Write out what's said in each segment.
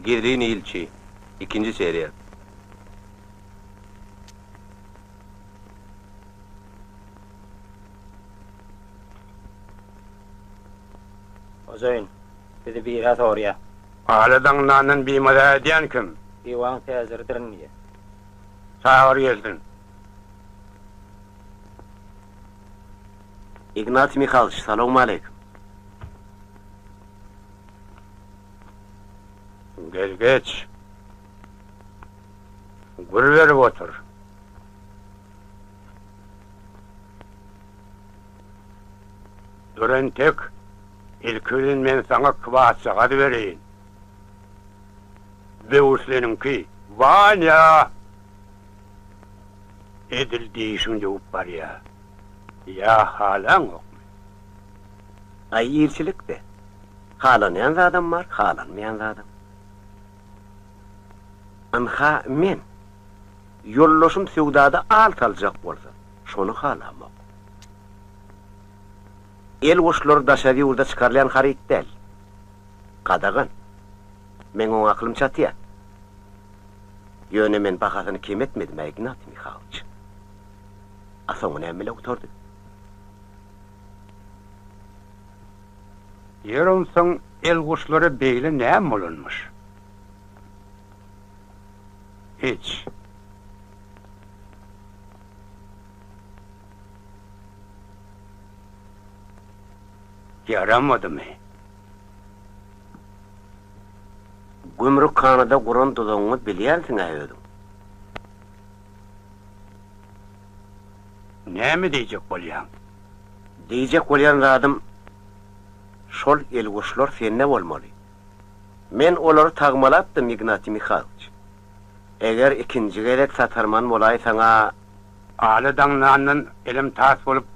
Gizlin ilçi, ikinji seriýa. Hojaýyn, sizi biri-hä sorýa. Ala daňdandan bimaza edýän kim? Diwaň täjiridirin diýýä. Çagyr gelsin. Ignatiý Mihalyç, salowmaleýkim. Gel geç. Gür berip otur. Dur entek, ilki bilen men saňa kwasjagaz bereýin. Böwürsleniňki, Wanýa! Edil dişiň döwüp barýa. Ýa halaňokmy? Aý ilçilik-de. Halanýan zadam bar, halanmaýan zadam. Ynha, men. Ýoldaşym söwdada al saljak bolsa, şony halamok. El goşlary daşary ýurda çykarylýan haryt däl. Gadagan. Meň oňa akylym çatýar. Ýöne men bahasyny kem etmedim-ä, Ignatiý Mihalyç. A soňy näme bile gutardy? Ýer onsoň elguşlara beýle näme bolanmyş? Hiç. Ýaramadymy? Gümrükhanada guran duzagyňy bilýänsiň-ä özüň. Näme diýjek bolýaň? Diýjek bolýan zadym, şol elguşlar sende bolmaly. Men olary tagmalapdym, Ignatiý Mihalyç. Eger ikinji gezek satarman bolaýsaň-a. Ala daňdandan elem tas bolup,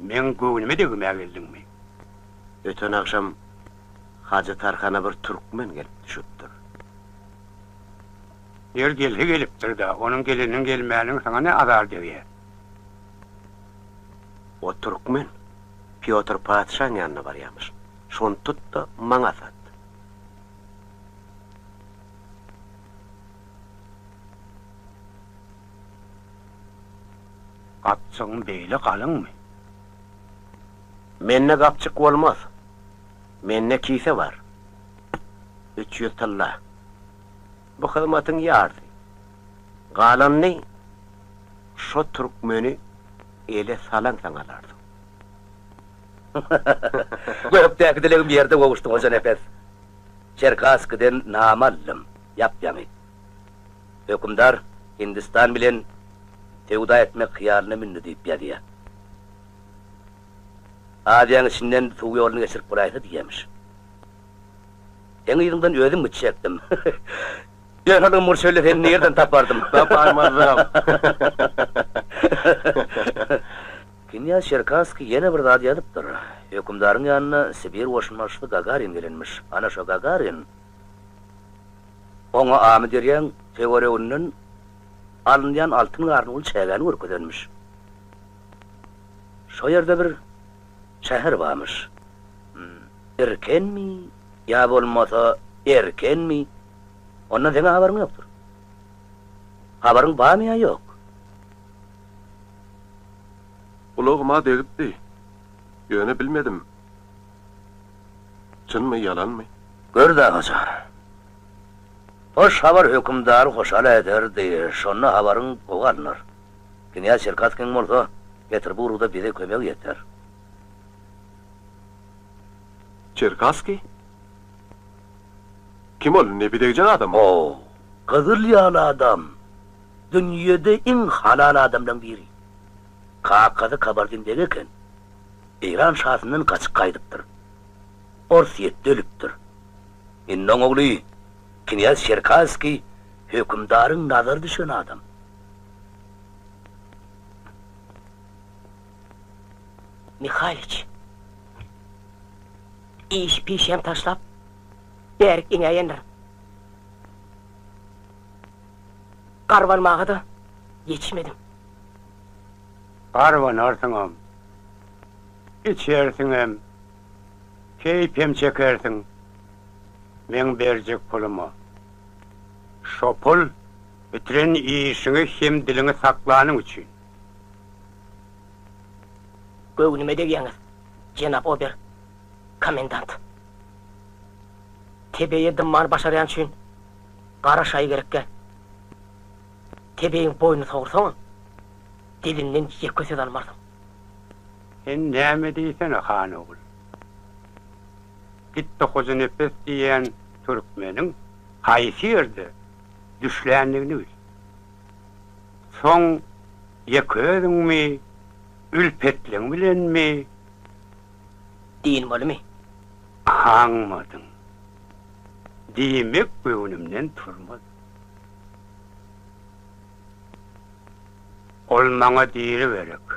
meň göwnüme degmä geldiňmi? Öten agşam Hajy Tarhana bir türkmen gelip düşüpdir. Ýer gelse gelipdir-dä, onuň geleniniň gelmäniniň saňa ne azar degýär? O türkmen Pýotr patyşaň ýanyna barýamyş. Şony tut-da, maňa sat. Gapjygyň beýle galyňmy? Mende gapjyk bolmaz. Mende kise bar. 300 tylla. Bu hyzmatyň ýarsy. Galanyny şo türkmeni ele salaňsaň alarsyň. Gökdäki dilegim ýerde gowuşdy, Hojanepes. Çerkasskiden nama aldym, ýap-ýaňy. Hökümdar Hindistan bilen söwda etmek hyýalyna mündi diýip ýazýar. Aziýaň içinden suw ýoluny geçirip bolaýsa diýýämiş. Seň yzyňdan özüm gitjekdim. Ýöne ol ymgyr çölde seni nirden tapardym? Tapaýmazdyňam. Knýaz Çerkasskiý ýene bir zat ýazypdyr. Hökümdaryň ýanyna Sibir goşunbaşysy Gagarin gelenmiş. Ana şo Gagarin oňa Amyderýaň töwereginden alynýan altyn garny uly çägäni görkezenmiş. Şo ýerde bir şäher barmyş. Irkenmi ýa bolmasa Erkenmi? Ondan seň habaryň ýokdur. Habaryň barmy ýa ýok? Gulagyma degipdi. Ýöne bilmedim. Çynmy, ýalanmy? Gör-dä hoja. Hoş habar hökümdary hoşal ederdi. Şonda habaryň gowy alnar. Knýaz Çerkasskiň bolsa Peterburgda bize kömegi ýeter. Çerkasskiý? Kim ol, nepi degjek adammy? O, gyzyl ýaly adam. Dünýede iň halal adamlaň biri. Kakasy Kabardin beg eken. Eýran şasyndan gaçyp gaýdypdyr. Orsýetde ölüpdir. Indi oň ogly knýaz Çerkasskiý hökümdaryň nazary düşen adam. Mihaliç, işi-pişem taşlap, bärik eňäýendir. Garbanmaga-da ýetişmedim. Garbanarsyňam, içersiňem, keýp hem çekersiň. Meň berjek puluma. Şo pul bitiren işiňi hem diliňi saklanyň üçin. Göwnüme degýäňiz, jenap ober komendant. Tebeýe dymmany başarýan üçin gara şaýy gerekgä. Tebeýiň boýnuny sogursaňam, dilinden ýeke söz almarsyň. Sen näme diýsene, han ogul. Git-de Hojanepes diýýän türkmeniň haýsy ýerde düşländigini bil. Soň ýeke özüňmi, ülpetliň bilenmi? Dynmalymy? Aňmadyň. Diýmek göwnümden turmaz. Ol maňa diri gerek.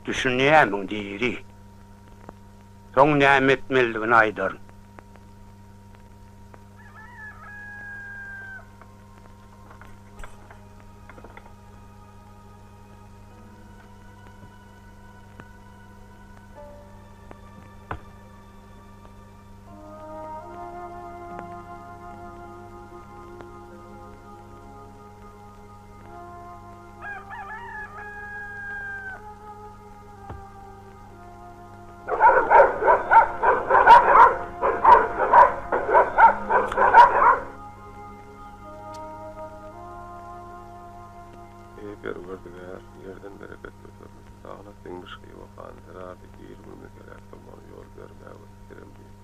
Düşünýärmiň, diri. Soň näme etmelidigini aýdaryn. Eý, Perwerdigär, ýerden bereket göterilip, daglar siňmiş Hywa hany zerarly il-günümiz heläk bolmagyna ýol bermäge kerem diýip.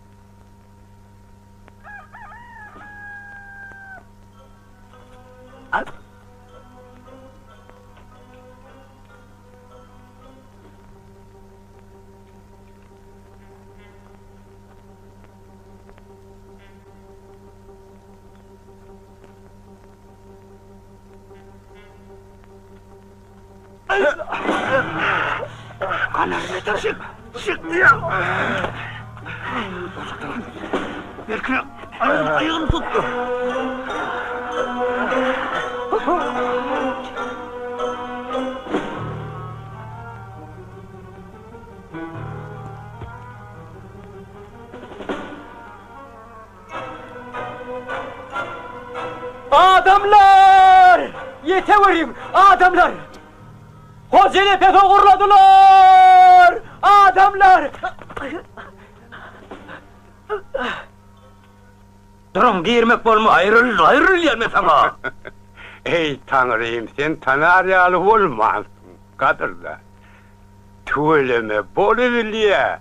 Adamlar! Ýeteweriň, adamlar! Hojanepesi ogurladylar! Adamlar! Duruň, girmek bolmaz. Aýryl, aýryl diýýän men saňa! Eý, Taňrym, sen tanar ýaly bolmansyň, gadyrdan. Tüweleme, bolubilýä.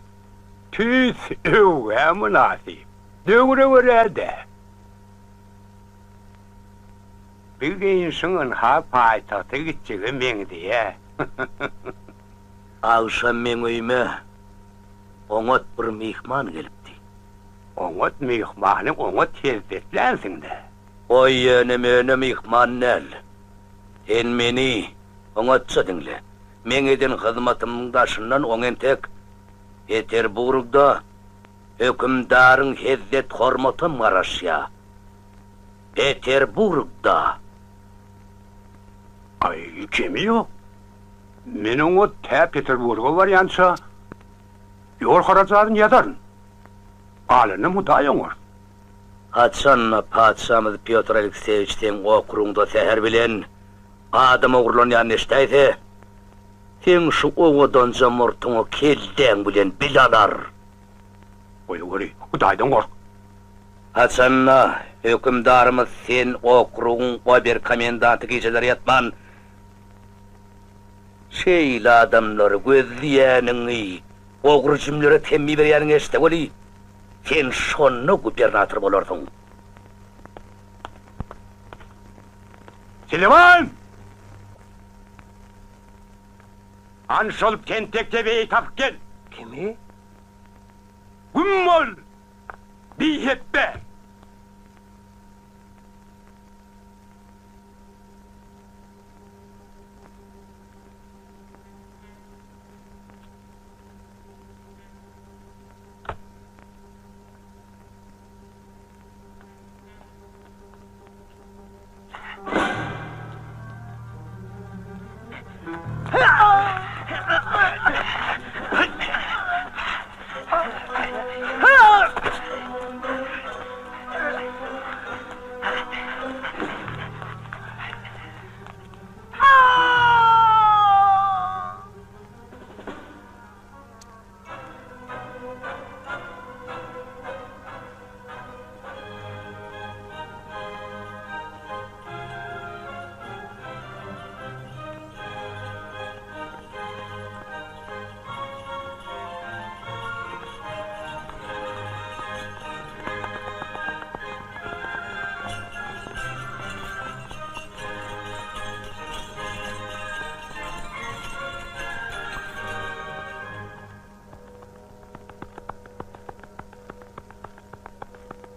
Tüýs öwgä mynasyp. Döwre görä-dä. Bir geýinişiň ynha paýtagta gitjege meňzeýä. Agşam meň öýüme oňat bir myhman gelipdi. Oňat myhmany oňat hezzetlänsiň-dä. Goý ýöne-möne myhman däl. Sen meni oňatja diňle. Meň eden hyzmatymyň daşyndan oň entek Peterburgda hökümdaryň hezzet-hormatam garaşýa. Peterburgda! Aý, kemi ýok. Men oňa tä Peterburga barýança ýol harajadyny ýazaryn. Galanyny Hudaý oňarsyn. Haçan-da patyşamyz Pýotr Alekseýewiç seň okrugyňda säher bilen adam ogurlanýanyny eşidäýse, seň şu owadanja murtuňy kelläň bilen bil alar. Goýaweri, Hudaýdan gork. Haçan-da hökümdarymyz sen okrugyň ober-komendanty gijeler ýatman, şeýle adamlary gözleýäniňi, ogry-jümlere temmi berýäniňi eşitse weli, sen şonda gubernator bolarsyň. Siliwan! Hany şol tentek tebeýi tapyp gel! Kimi? Güm bol! Bihepbe!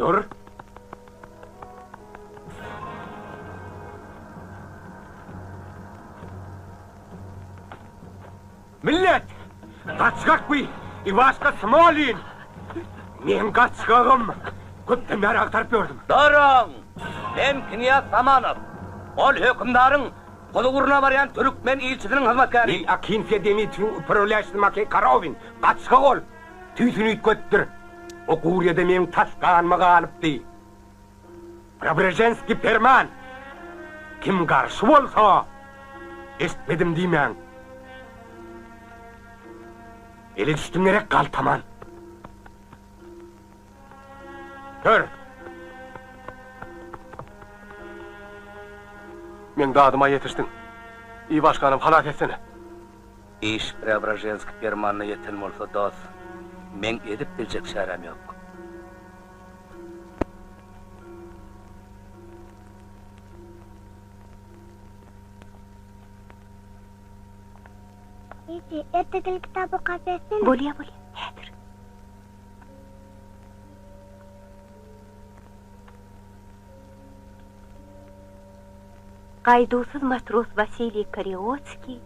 Dur. Millet! Gaçgak bu! Iwaşka Smolin! Meň gaçgagym! Köpden bäri agtaryp ýördüm. Duruň! Men knýaz Samanow. Ol hökümdaryň huzuryna barýan türkmen ilçisiniň hyzmatkäri. Men Akinfiýa Demitrewiň uprowlýaýşysy Makeý Korowin. Gaçgak ol! Tüýsüni üýtgetdir. O guryýede meň tas ganyma galypdy. Preobraženskiý perman! Kim garşy bolsa, eşitmedim diýmäň. Ele düşdüm gerek galtaman. Gör! Meň dadyma ýetişdiň. Iwaşkanam halas etsene. Iş Preobraženskiý permanyna ýeten bolsa, dos, meň edip biljek çäräm ýok. Eje, erte dil kitap okap bersene. Bolýa, bolýa, häzir. Gaýduwsyz matros Wasiliý Kariotskiý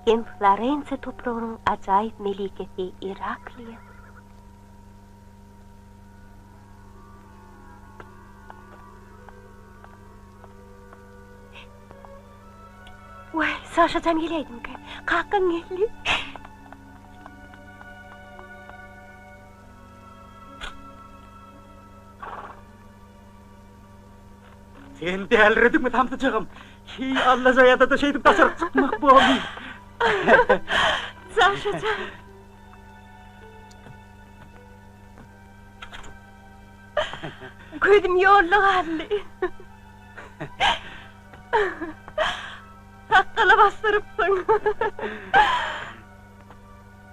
hem Florensiýa topragynyň ajaýyp melikesi Irakliýa. Waý, Saşa jan geläýdimikä? Kakaň geldi. Sen dälirediňmi samsyjagym? Hiý, Alla jaýada-da şeýdip daşaryk çykmak bormy? Saşa jan. Gözüm ýolda galdy. Sakgala basdyrypsyň.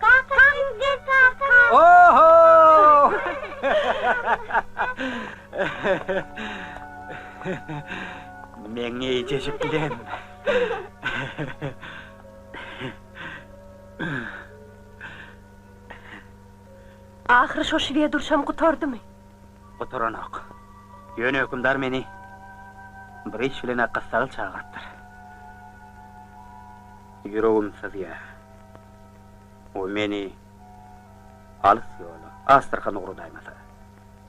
Kakam gel kakam. Oho! Meň eýjejiklem. Ahyry şo şwed urşam gutardymy? Gutaranok. Ýöne hökümdar meni bir iş bilen-ä gyssagal çagyrypdyr. Ýüregim syzýar. O meni alys ýola, Astrahan ugradaýmasa.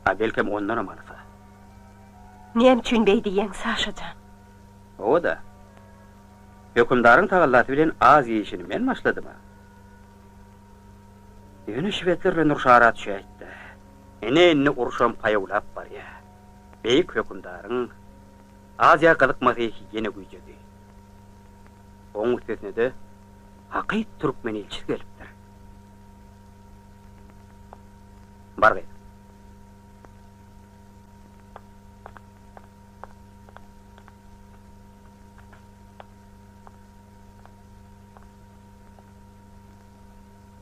A belkem ondanam alysa. Näme üçin beý diýýäň, Saşa jan? Hawa-da. Hökümdaryň tagallasy bilen Aziýa işini men başladym-a. Ýöne şwedler bilen uruş ara düşäýtdi. Ine indi uruşam paýawlap barýar. Beýik hökümdaryň Aziýa gyzykmasy ýene güýjedi. Oň üstesine-de hakyt türkmen ilçisi gelipdir. Bar gyz.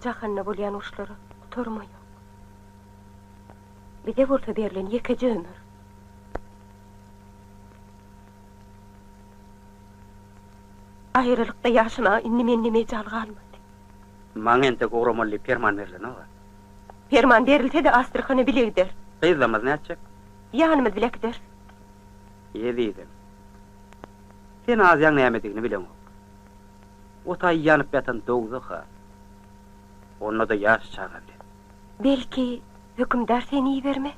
Jahanda bolýan uruşlara gutarma ýok. Bize bolsa berlen ýekeje ömür. Aýralykda ýaşamaga indi mende mejal galmady. Maňa entek ugramaly diýip perman berlenok-a. Perman berilse-de Astrahana bile gideris. Gyzlamyz nätjek? Ýanymyz bile gideris. Ezizim. Sen Aziýaň nämedigini bileňok. O taý ýanyp ýatan dowzah-a. Onda-da ýaş çaga bilen. Belki, hökümdar seni ibermez?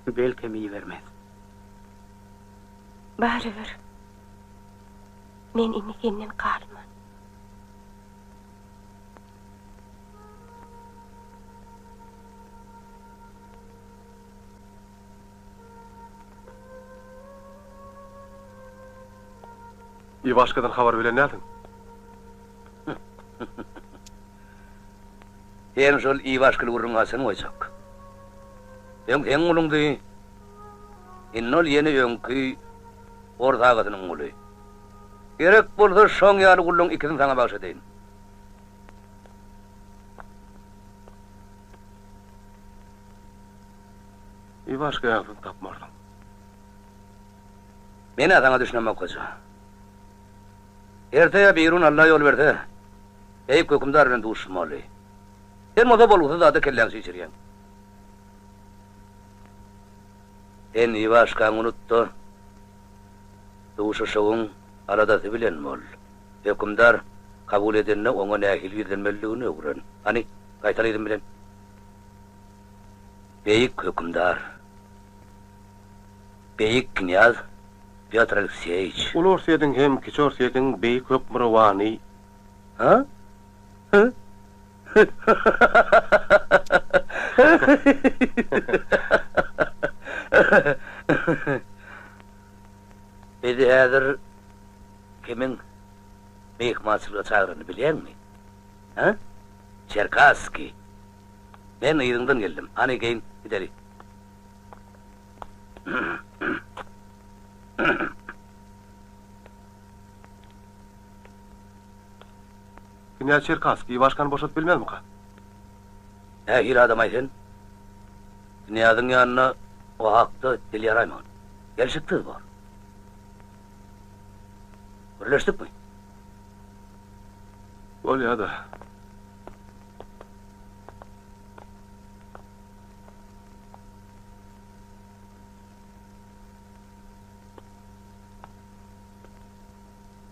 Belkem ibermez. Barybir, men indi senden galman. Iwaşkadan habar bilen nädiň? Sen şol Iwaşkaly gürrüňi haçan goýjak? Öň seň guluňdy, indi ol ýene öňki ors agasynyň guly. Gerek bolsa şoň ýaly gullaň ikisini saňa bagş edeýin. Iwaşka ýalysyny tapmarsyň. Men-ä saňa düşünemok goja. Erte ýa birigün Alla ýol berse, beýik hökümdar bilen duşuşmaly. Sen bolsa bolgusyz zada kelläňi çişirýäň. Sen Iwaşkaňy unut-da, duşuşygyň aladasy bilen bol. Hökümdar kabul edende oňa nähili ýüzlenmelidigini öwren. Hany, gaýtala yzym bilen. Beýik hökümdar! Beýik knýaz Pýotr Alekseýiç! Uly Orsýetiň hem Kiçi Orsýetiň beýik hökmürowany. Ha? Bizi häzir kimiň myhmançylyga çagyranyny bilýäňmi? Hä? Çerkasskiý. Men yzyňdan geldim. Hany, geýin, gideli. Knýaz Çerkasskiý Iwaşkany boşadyp bilmezmika? Nähili adam-aý sen? Knýazyň ýanynda o hakda dil ýaraýmagyn. Gelşiksiz bor. Gürleşdikmi? Bolýa-da.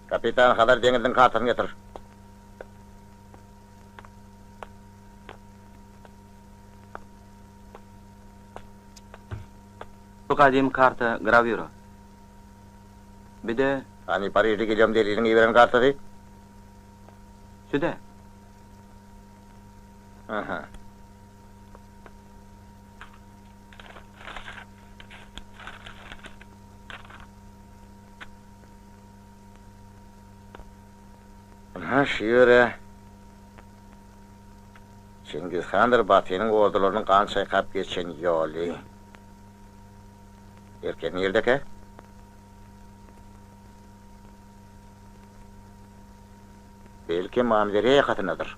Kapitan, Hazar deňiziniň kartasyny getir. Bu gadymy karta grawýura. Bir-de. Hany Parižde Gilýom Deliliň iberen kartasy? Şu-da. Aha. Ynha, şu ýere Çingiz handyr Batynyň ordularynyň gan çaýkap geçen ýoly. Erkek nirdekä? Belkem, Amyderýa ýakasyndadyr.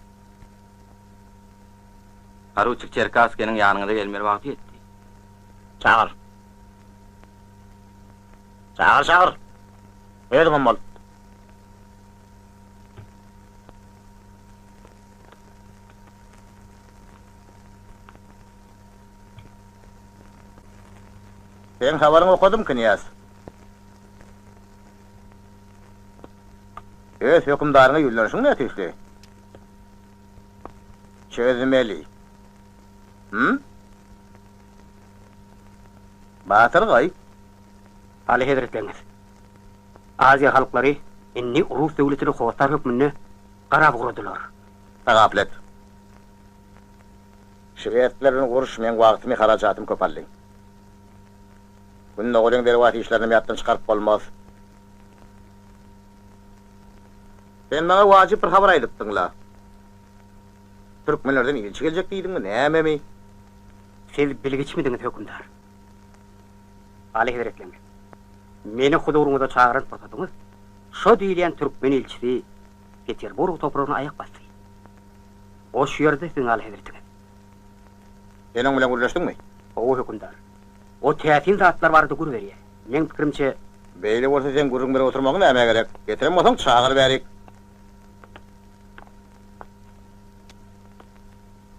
Poruçik Çerkasskiniň ýanyňyza gelmeli wagty ýetdi. Çagyr. Çagyr, çagyr! Özüňem bol. Seň habaryňy okadym, knýaz. Öz hökümdaryňa ýüzlenişiň nätüýsli? Çözmeli. Hüm? Batyrgaý. Aly hezretleriňiz, Aziýa halklary indi rus döwletine hossar hökmünde garap ugradylar. Tagapyl et. Şwedler bilen uruş meň wagtymy, harajatymy köp aldy. Gündogaryň derwat işlerinem ýatdan çykaryp bolmaz. Sen maňa wajyp bir habar aýdypdyň-la. Türkmenlerden ilçi geljek diýdiňmi, nämemi? Siz bilgiçmidiňiz, hökümdar? Aly hezretleňiz, meni huzuryňyza çagyran pursatyňyz şo diýilýän türkmen ilçisi Peterburg topragyna aýak basdy. O şu ýerde siziň aly hezretiňiz. Sen oň bilen gürleşdiňmi? Hawa, hökümdar. O täsin zatlar barada gür berýär. Meň pikirimçe. Beýle bolsa seň gürrüň berip oturmagyň nämä gerek? Getiren bolsaň çagyr bärik.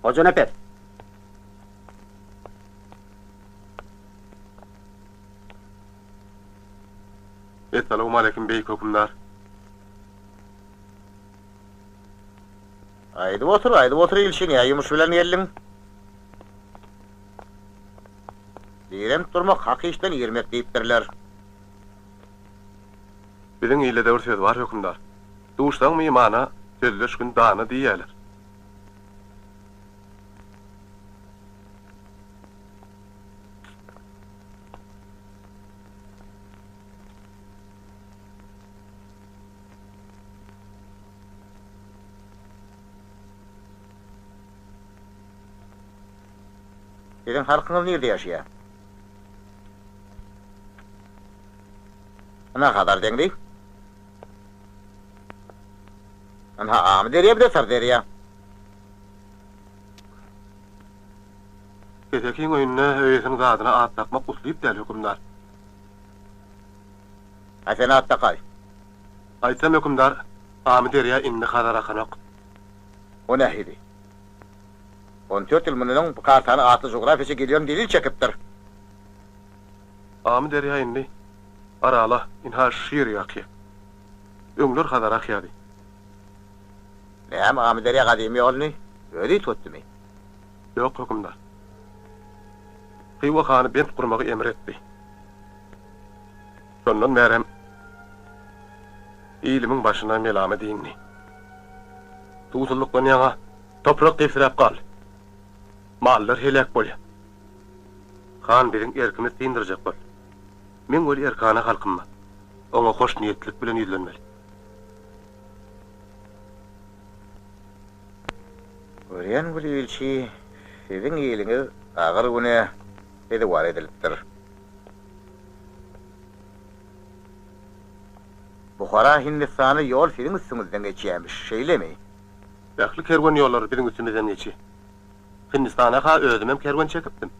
Hojanepes! Essalawmaleýkim, beýik hökümdar. Aýdyp otur, aýdyp otur ilçi, nä ýumuş bilen geldiň? Direnip durmak hak işden irmek diýipdirler. Biziň ilde-de bir söz bar, hökümdar. Duşsaň mymana, sözleşgin dana diýýärler. Siziň halkyňyz nirde ýaşaýar? Ynha Hazar deňzi. Ynha Amyderýa bir-de Syrderýa. Kesekiň öýünde öýesiniň zadyna at dakmak uslyp däl, hökümdar. A sen at dakaý. Aýtsam, hökümdar, Amyderýa indi Hazar akanok. O nähili? On dört ýyl mundan öň bu kartany atly jugrafiýaçy Gilýom Delil çekipdir. Amyderýa indi Arala, ynha şu ýerik akýa. Öňler Hazara akýady. Näme, Amyderýa gadymy ýoluny özi üýtgetdimi? Ýok, hökümdar. Hywa hany bent gurmagy emr etdi. Şondan bärem ilimiň başyna melame dindi. Suwsuzlykdan ýaňa toprak debsiräp galdy. Mallar heläk bolýar. Han biziň erkimizi syndyrjak boldy. Meň weli erkana halkym bar. Oňa hoşniýetlilik bilen ýüzlenmeli. Görýän weli ilçi, siziň iliňiz agyr güne sezewar edilipdir. Buhara Hindistana ýol siziň üstüňizden geçýämiş, şeýlemi? Ähli kerwen ýollary biziň üstümizden geçýär. Hindistana-ha özümem kerwen çekipdim.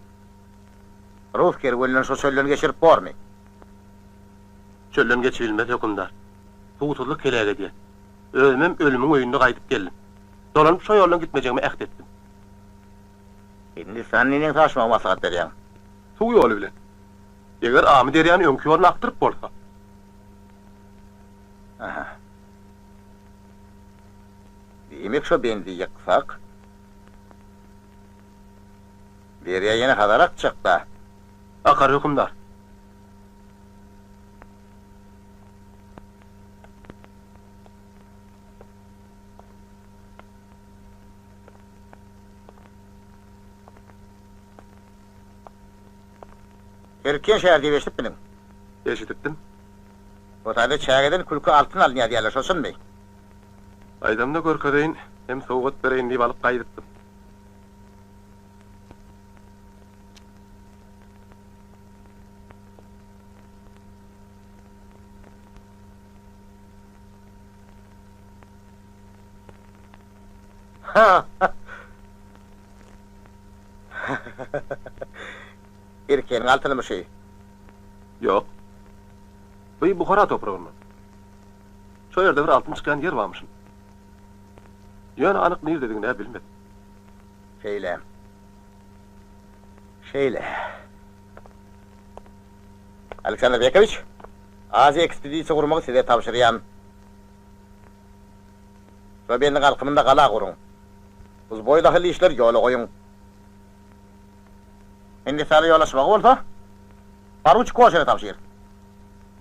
Rus kerwenlerini şo çölden geçirip bormy? Çölden geçibilmez, hökümdar. Suwsuzlyk heläk edýär. Özümem ölümiň öýünde gaýdyp geldim. Dolanyp şo ýoldan gitmejegime äht etdim. Hindistana neneň aşmagy maslahat berýäň? Suw ýoly bilen. Eger Amyderýany öňki ýoluna akdyryp bolsa. Aha. Diýmek şo bendi ýyksak, derýa ýene Hazara akjak-da. Akar, hökümdar. Erken şäher diýip eşidipmidiň? Eşidipdim. O taýda çägeden külke altyn alynýar diýýärler, şo çynmy? Gaýdamda görkezeýin, hem sowgat bereýin diýip alyp gaýdypdym. Irkeniň altynymy şy? Ýok. Bu Buhara topragyndan. Şo ýerde bir altyn çykýan ýer barmyşyn. Ýöne anyk nirdedigini-ä bilmedim. Şeýle. Şeýle. Aleksandr Bekowiç, Aziýa ekspedisiýa gurmagy size tabşyrýan. Şo bendiň alkymynda gala guruň. Uzboý dahylly işleri ýola goýuň. Hindistana ýol açmagy bolsa, poruçik Koşere tabşyr.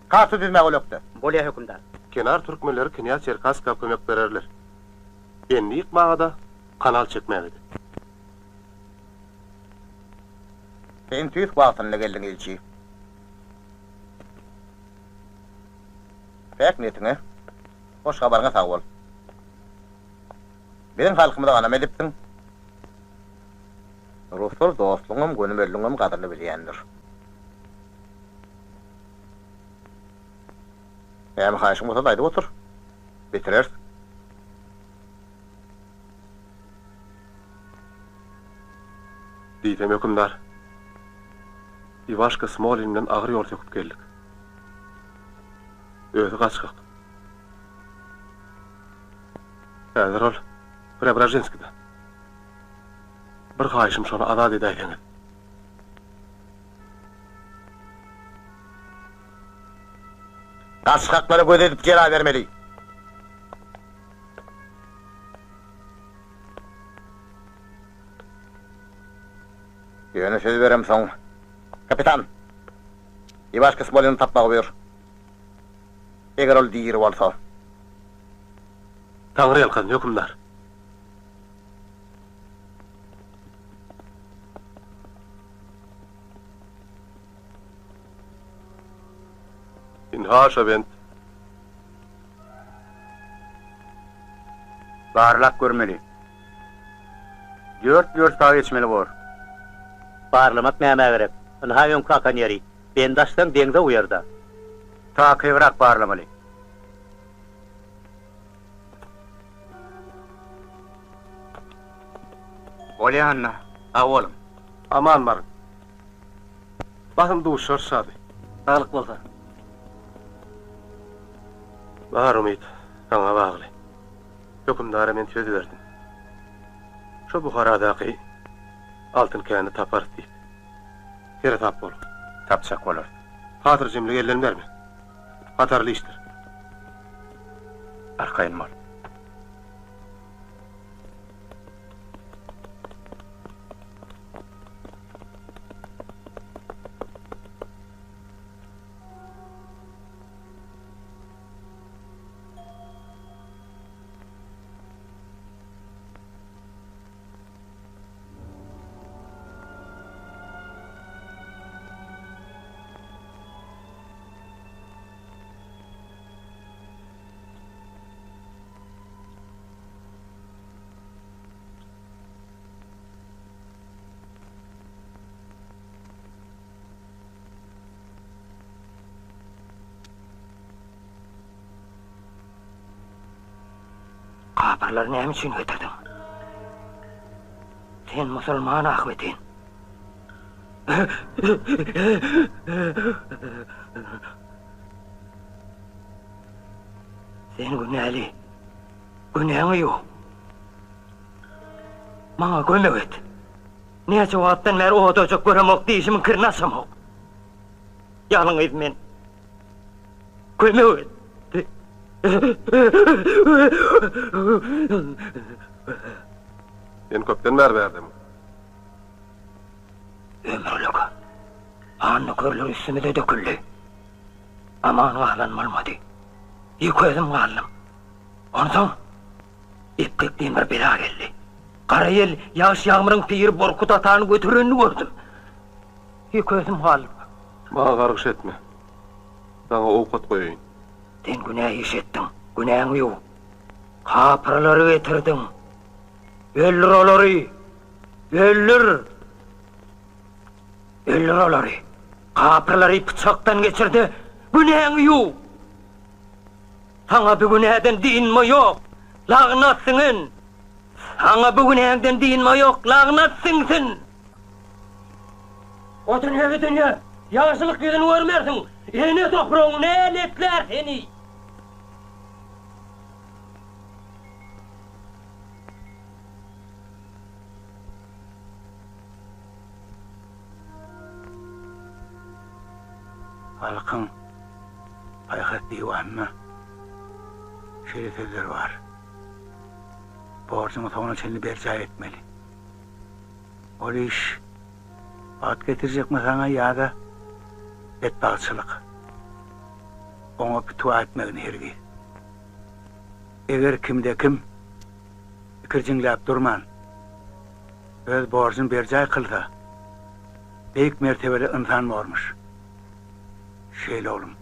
Karta düzmäge ol ökde. Bolýa hökümdar. Kenar türkmenleri knýaz Çerkasska kömek bererler. Bendi ýykmaga-da, kanal çekmäge-de. Sen tüýs wagtynda geldiň, ilçi. Päk niýetiňe, hoş habaryňa sag bol. Biziň halkymyza ganam edipsiň. Ruslar dostlugyňam, gönümelligiňem gadyryny bilýändir. Näme haýyşyň bolsa-da aýdyp otur. Bitireris. Diýsem, hökümdar, Iwaşka Smolin bilen agyr ýol söküp geldik. Özi gaçgak. Häzir ol Preobraženskide. Bir haýyşym şony azat edäýseňiz. Gaçgaklara göz edip jeza bermeli. Ýöne söz beremsoň, kapitan, Iwaşka Smolini tapmagy buýur. Eger ol diri bolsa. Taňry ýalkasyn, hökümdar. Ynha şo bent. Barlap görmeli. Dört wýorsta geçmeli bor. Barlamak nämä gerek? Ynha öňki akan ýeri. Bendi açsaň deňze guýar-da. Takygrak barlamaly. Bolýa Anna, sag boluň. Aman baryň. Basym duşarys Şady. Saglyk bolsa. Bar umyt saňa bagly. Hökümdara men söz berdim. Şo Buharadaky altyn käni taparys diýip. Seresap boluň. Tapjak bolarys. Hatyrjemlik elden berme. Hatarly işdir. Arkaýyn bol. Kapyrlary näme üçin getirdiň? Sen musulman ahbetin. Sen günäli. Günäňi ýuw. Maňa kömek et. Näçe wagtdan bäri ot-ojak göremok, dişimiň kirini açamok. Ýalňyz men. Kömek et. Sen köpden bäri bärdemiň? Ömürlik. Ganly körler üstümize döküldi. Aman galan bolmady. Ýeke özüm galdym. Onsoň epgek diýen bir bela geldi. Gara ýel, ýagyş-ýagmyryň piri Borkut atany göterenini gördüm. Ýeke özüm galdym. Maňa gargyş etme. Saňa owkat goýaýyn. Sen günä iş etdiň, günäňi ýuw. Kapyrlary getirdiň. Öldür olary! Öldür! Öldür olary! Kapyrlary pyçakdan geçir-de, günäňi ýuw! Saňa bu günäden dynma ýok, lagnat siňen! Saňa bu günäňden dynma ýok, lagnat siňsin! O dünýe bu dünýe, ýagşylyk ýüzüni görmersiň, ene topragyň näletlär seni! Halkyň paýhas diwanynda şeýle sözler bar, Borjuňy soňuna çenli berjaý etmeli. Ol iş bagt getirjekmi saňa ýa-da betbagtçylyk? Oňa pitiwa etmegin hergiz. Eger kimde-kim ikirjiňläp durman, öz borjuny berjaý kylsa, beýik mertebeli ynsan bormuş. Şeýle oglum.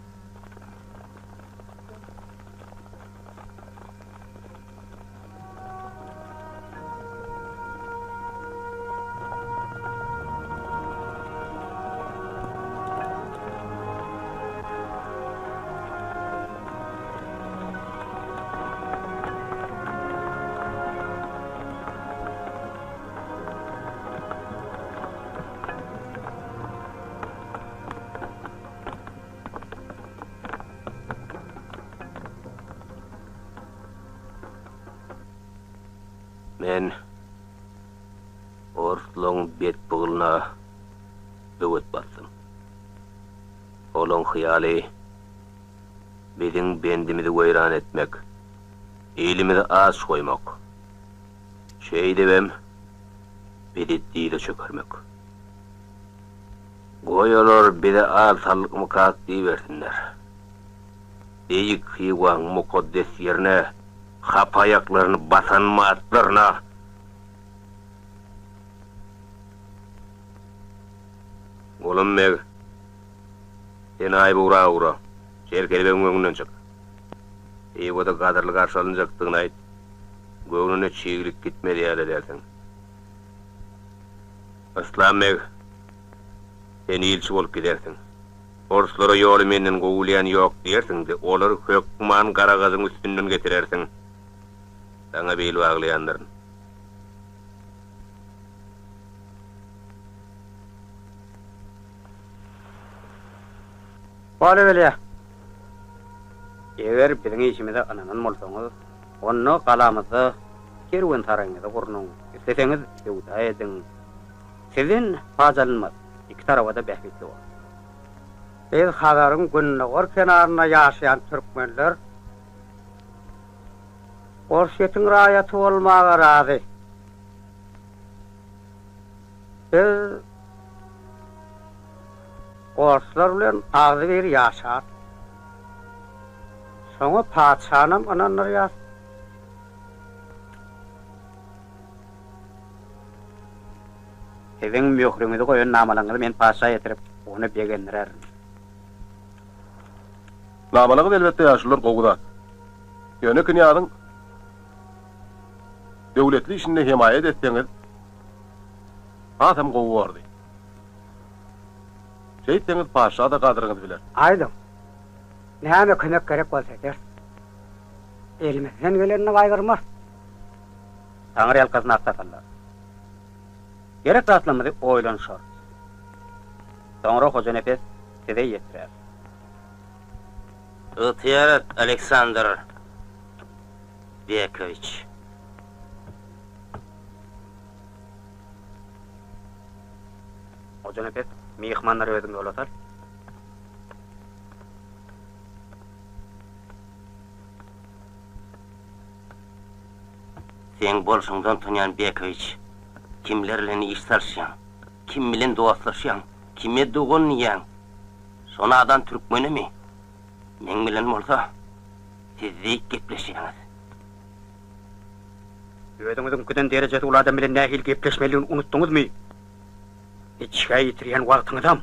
Men orslaň betpygylyna böwet basdym. Olaň hyýaly biziň bendimizi weýran etmek, ilimizi aç goýmak, şeýdibem bizi dyza çökermek. Goý olar bize al sallykmykak diýibersinler. Beýik Hywaň mukaddes ýerine hapa aýaklaryny basan matlaryna Gulam beg, sen Aýbugra ugra, Çerkez begiň öňünden çyk. Hywada gadyrly garşy alynjakdygyny aýt, göwnüne çiglik gitmez ýaly edersiň. Yslam beg, sen ilçi bolup gidersiň. Orslara ýoly menden gowy bilýän ýok diýersiň-de, olary hökman Garagajyň üstünden getirersiň. Saňa bil baglaýandyryn. Bolubilýär. Eger biziň işimize ynanan bolsaňyz, onda galamyzda kerwensaraýyňyzy gurnuň, isleseňiz söwda ediň. Sizden paç alynmaz, iki taraba-da bähbitli bolar. Biz Hazaryň gündogar kenarynda ýaşaýan türkmenler Orsýetiň raýaty bolmaga razy. Biz orslar bilen agzybir ýaşarys. Şoňa patyşanam ynandyrýas. Siziň möhrüňizi goýan namalaryňyzy men patyşa ýetirip, ony begendirerin. Namalaňyz elbetde ýaşulular gowy zat. Ýöne knýazyň döwletli işinde hemaýat etseňiz hasam gowy bordy. Şeýtseňiz patyşa-da gadryňyzy biler. Aýdyň, näme kömek gerek bolsa ederis. Elimizden gelenini gaýgyrmarys. Taňry ýalkasyn aksakallar. Gerek zatlarymyzy oýlanyşarys. Soňra Hojanepes size ýetirer. Ygtyýar et, Aleksandr Bekowiç. Hojanepes, myhmanlary özüň ýola sal. Seň bolşuňdan utanýan Bekowiç. Kimler bilen iş salyşýaň? Kim bilen dostlaşýaň? Kime dogan diýýäň? Şo nadan türkmenemi? Meň bilen bolsa siz beýik gepleşýäňiz. Özüňiziňkiden derejesi uly adam bilen nähili gepleşmelidigini unutdyňyzmy? Içgä ýitirýän wagtyňyzam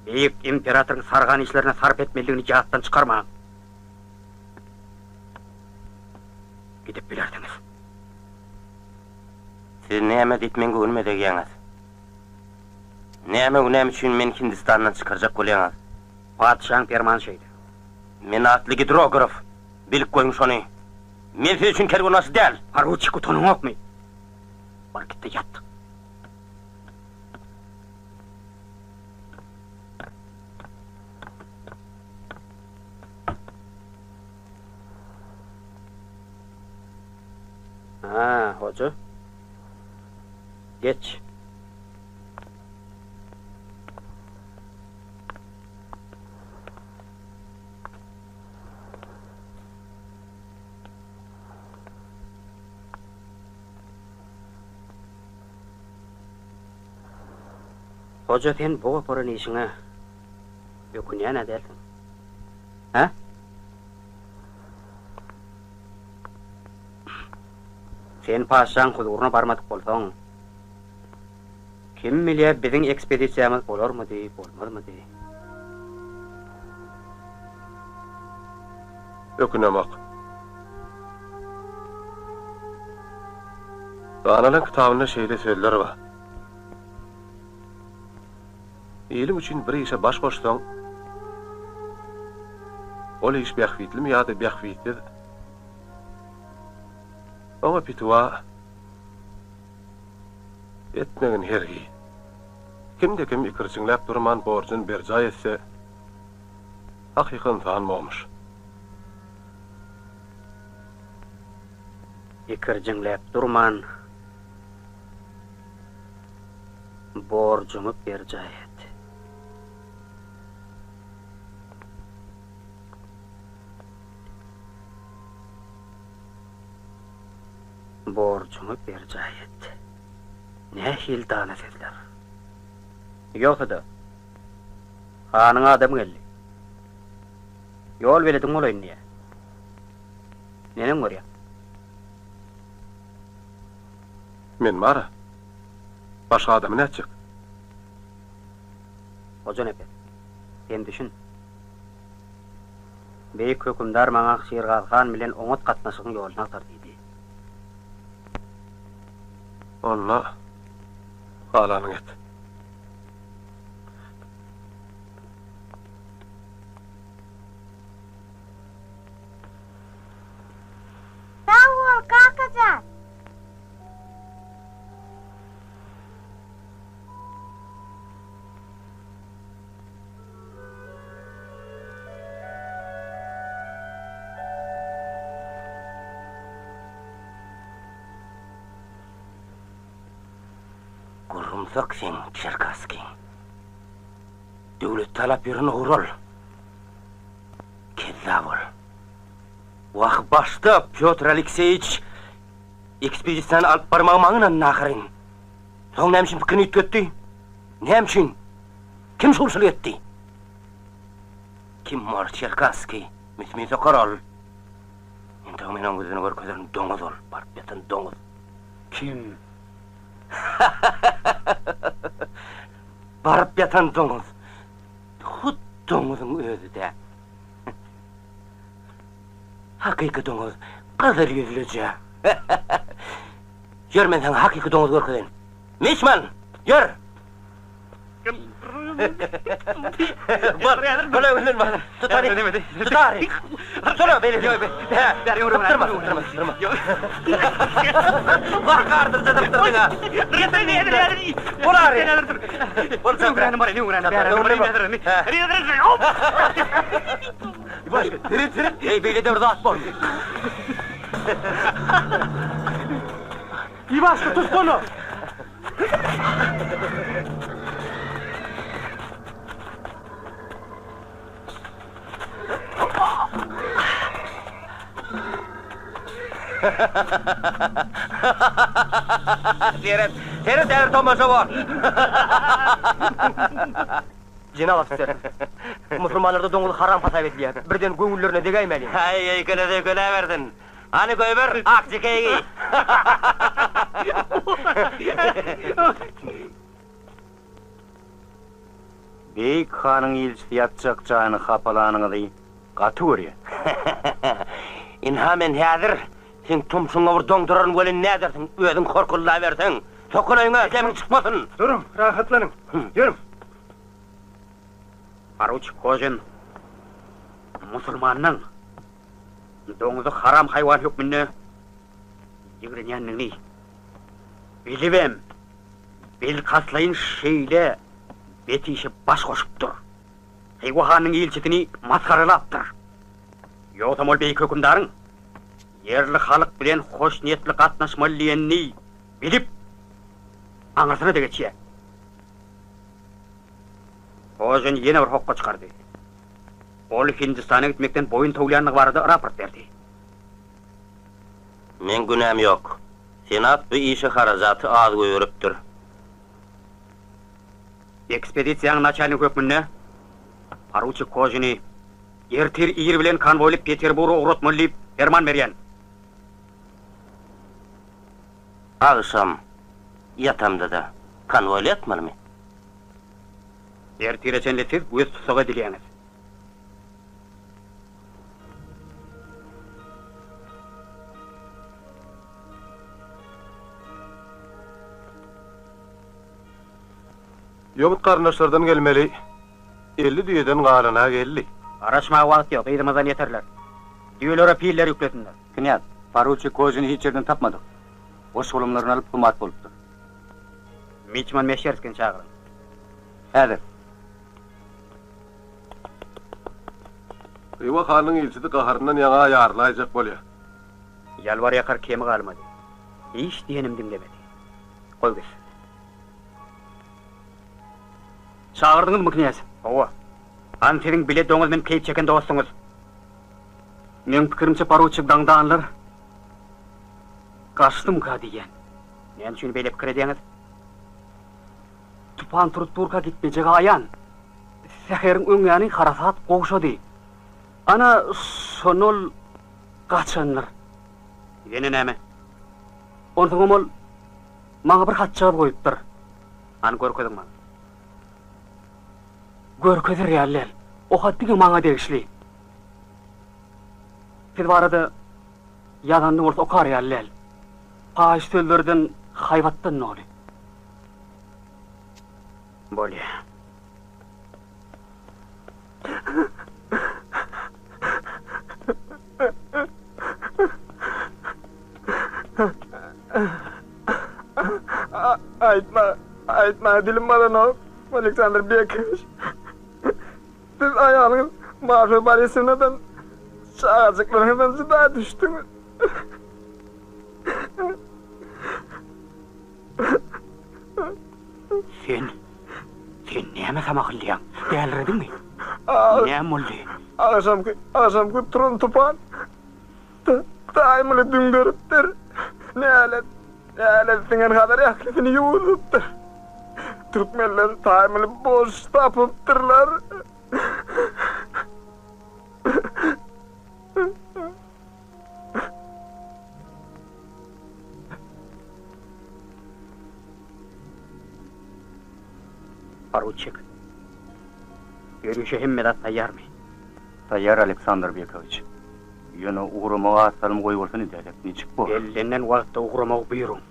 beýik imperatoryň sargan işlerine sarp etmelidigini ýatdan çykarmaň. Gidip bilersiňiz. Siz näme diýip meň göwnüme degýäňiz? Näme günäm üçin meni Hindistandan çykarjak bolýaňyz? Patyşaň permany şeýle. Men atly gidrograf, bilip goýuň şony. Men siz üçin kerwenbaşy däl! Poruçik utanyňokmy? Bar git-de ýat. Ha, hoja. Geç. Hoja sen bu goparan işiňe ökünýän-ä dälsiň. Hä? Sen patyşaň huzuryna barmadyk bolsaň, kim bilýär biziň ekspedisiýamyz bolarmydy, bolmazmydy? Ökünemok. Danalaň kitabynda şeýle sözler bar. Iliň üçin bir işe baş goşsaň, ol iş bähbitlimi ýa-da bähbitsiz, oňa pitiwa etmegin hergiz. Kimde-kim ikirjiňläp durman borjuny berjaý etse, hakyky ynsan bormuş. Ikirjiňläp durman Borjuňy berjaý et. Borjuňy berjaý et. Nähili dana sözler. Ýogsa-da, hanyň adamy geldi. Ýol belediň bolaýyn diýýär. Neneň görýäň? Men bar-a. Başga adamy nätjek? Hojanepes, sen düşün. Beýik hökümdar maňa Şirgazy han bilen oňat gatnaşygyň ýoluny agtar diýdi. Onda galanyňy et. Sag bol, kaka jan! Gurrumsak sen, Çerkasskiň. Döwlet talap ýören ogry ol. Kezzap ol. Wah, başda Pýotr Alekseýiç ekspedisiýany alyp barmagy maňa ynandy ahyryn. Soň näme üçin pikirini üýtgetdi? Näme üçin? Kim şugulçylyk etdi? Kim ol Çerkasskiý? Müsmin sokar ol. Entek men oň ýüzüni görkezerin, doňuz ol, baryp ýatan doňuz. Kim? Baryp ýatan doňuz. Hut doňuzyň özi-dä. Hakyky doňuz, gyzyl ýüzlüje. Ýör men saňa hakyky doňuz görkezeýin. Miçman, ýör! Bol, bol öňünden bol. Tutary, tutary. Tutsana beýle. Sypdyrma, sypdyrma, sypdyrma. Wah, gardyrja sypdyrdyň-a. Bol ary. Bol çapra. Öňünden bol. Başga, seret, seret. Eý, beýle-de bir zat bormy? Iwaşka, tutsana! Seret, seret häzir tomaşa bor. Jenap ofiser, musulmanlarda doňuz haram hasap edilýär. Birden göwünlerine degäýmäliň. Häý, öýkele söýkeläbersin. Hany goýber, akja keýigi. Beýik hanyň ilçisi ýatjak jaýyny hapalanyňyzy gaty görýän. Ynha men häzir seň tumşugyňa bir doňduraryn welin nädersiň, özüň horkullaberseň. Sokul öýüňe, demiň çykmasyn. Duruň, rahatlanyň. Ýörüň. Poruçik Kožin musulmandan doňuzy haram haýwan hökmünde ýigrenýändigini bilibem, bilkastlaýyn şeýle bet işe baş goşupdyr. Hywa hanynyň ilçisini masgaralapdyr. Ýogsam ol beýik hökümdaryň ýerli halk bilen hoşniýetli gatnaşmaly diýenini bilip, aňyrsyna-da geçýär. Hojan ýene bir hokga çykardy. Ol Hindistana gitmekden boýun towlaýandygy barada raport berdi. Meň günäm ýok. Senat bu işe harajaty az goýberipdir. Ekspedisiýanyň naçalnigi hökmünde poruçik Kožini ertir ir bilen konwoýly Peterburga ugratmaly diýip perman berýän. Agşam ýatamda-da konwoýly ýatmalymy? Ertire çenli siz göz tussag edilýäňiz. Ýomut garyndaşlardan gelmeli 50 düýeden galana geldi. Garaşmaga wagt ýok, yzymyzdan ýeterler. Düýelere piller ýüklesinler. Knýaz, poruçik Kožini hiç ýerden tapmadyk. Goş-golamlaryny alyp humat bolupdyr. Miçman Meşerskini çagyryň. Häzir. Hywa hanynyň ilçisi gaharyndan ýaňa ýarylaýjak bolýar. Ýalbar-ýakar kemi galmady. Hiç diýenim diňlemedi. Goý gitsin. Çagyrdyňyzmy, knýaz? Hawa. Hany siziň bile doňuz münüp keýp çeken dostuňyz? Meň pikirimçe poruçik daňdanlar gaçdymyka diýýän. Näme üçin beýle pikir edýäňiz? Tupan turup durka gitmejegi aýan. Säheriň öň ýany harasat gowşady. Ana, şonda ol gaçandyr. Ýene näme? Onsoňam ol maňa bir hatjagaz goýupdyr. Hany görkeziň maňa. Görkezer ýaly däl. O hat diňe maňa degişli. Siz barada ýazanyny bolsa okar ýaly däl. Paýyş sözlerden, haýbatdan doly. Bolýa. Aýtma, aýtmaga dilim baranok, Aleksandr Bekowiç. Siz aýalyňyz Marfa Borisownadan, çagajyklaryňyzdan jyda düşdüňiz. Sen. Sen näme samahyllaýaň? Dälirediňmi? Näme boldy? Agşamky, agşamky turan tupan Taýmyly düňderipdir. Nälet, nälet siňen Hazar ählisini ýuwudypdyr. Türkmenler Taýmyly boş tapypdyrlar. Poruçik, ýörişe hemme zat taýýarmy? Taýýar, Aleksandr Bekowiç. Ýöne ugramagy az salym goýbolsun edäýsek niçik bor? Bellenen wagtda ugramagy buýruň.